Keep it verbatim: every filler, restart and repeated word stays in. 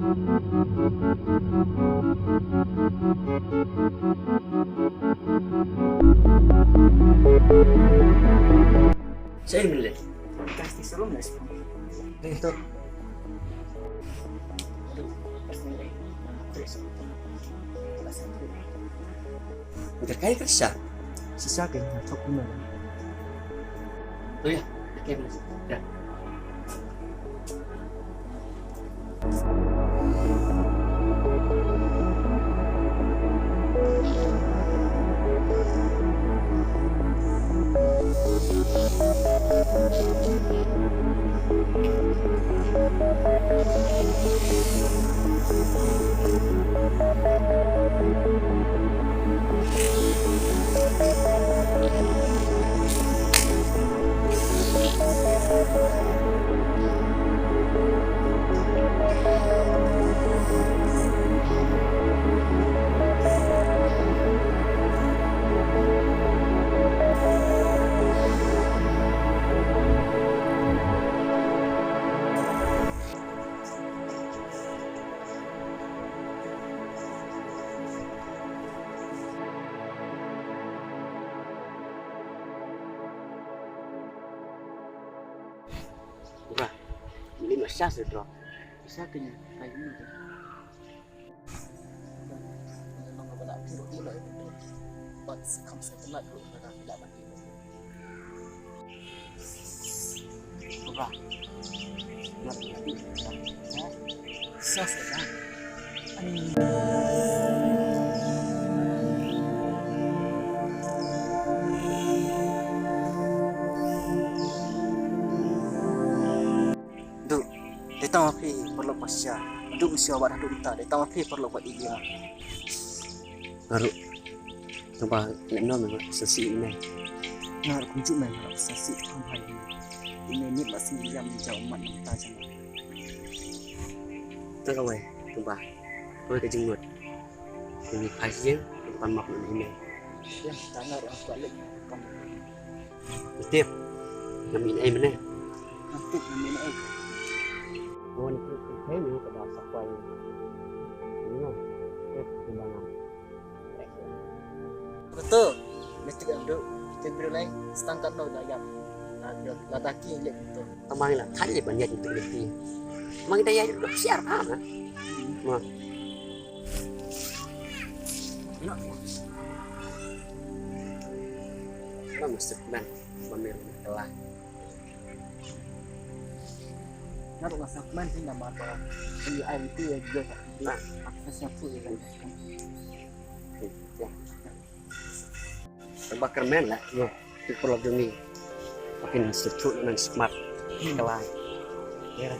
Sa'in mynne? Ka sti salon la spa. Dei to. Aduh, pasti dei. Terus. Terus. Udah kayak kerja. Sisa kayak nyokap bener. Oh ya, oke, Mas. Ya. Ba, ini masa sedro. Sa kanya kayu ni. Memang ba nak tiru tiru. But comes to that. Ba. Nak tiru. Sa sa. Duh, dei tang ma phi paralok ba shisha. Haduh mynshuwa bad haduh mynta dei tang ma phi paralok ba ïeit ïa nga. Nga ruh. Tang ba lehnoh me nga sa sih ïa me. Nga ruh kumjuh me nga sa sih kham bha ïa me. Ïa me miet ba sngewsih ïa me jong ummat mynta jong nga. Tang kawei, tang ba kawei ka jingmut. Kane ka jingpait ban map na email. Ïa, tang ruh ka lek. Tip. Ngam ïohi mynne. Tip ngam ïohi. Wan tu tu kai ni ka da sa kwai. Ni no. Tip tu ba ngam. Betul. Mesti kan tu. Kita beri lain. Setang kat no dah yam. Lada ki lek tu. Tamang la thali ban ïa tu lek ti. Mang kita ïa tu siar ha. Ma. Nga mesti kmen ba mer kelai. Nga ruh nga sngewkmen hi namar ba i ai ïa ki ïa ki. Nga sngewkmen hi. Tang ba kyrmen la ïa ki paralok jong ngi. Ba kin sngewthuh nang smat kelai. Ïa.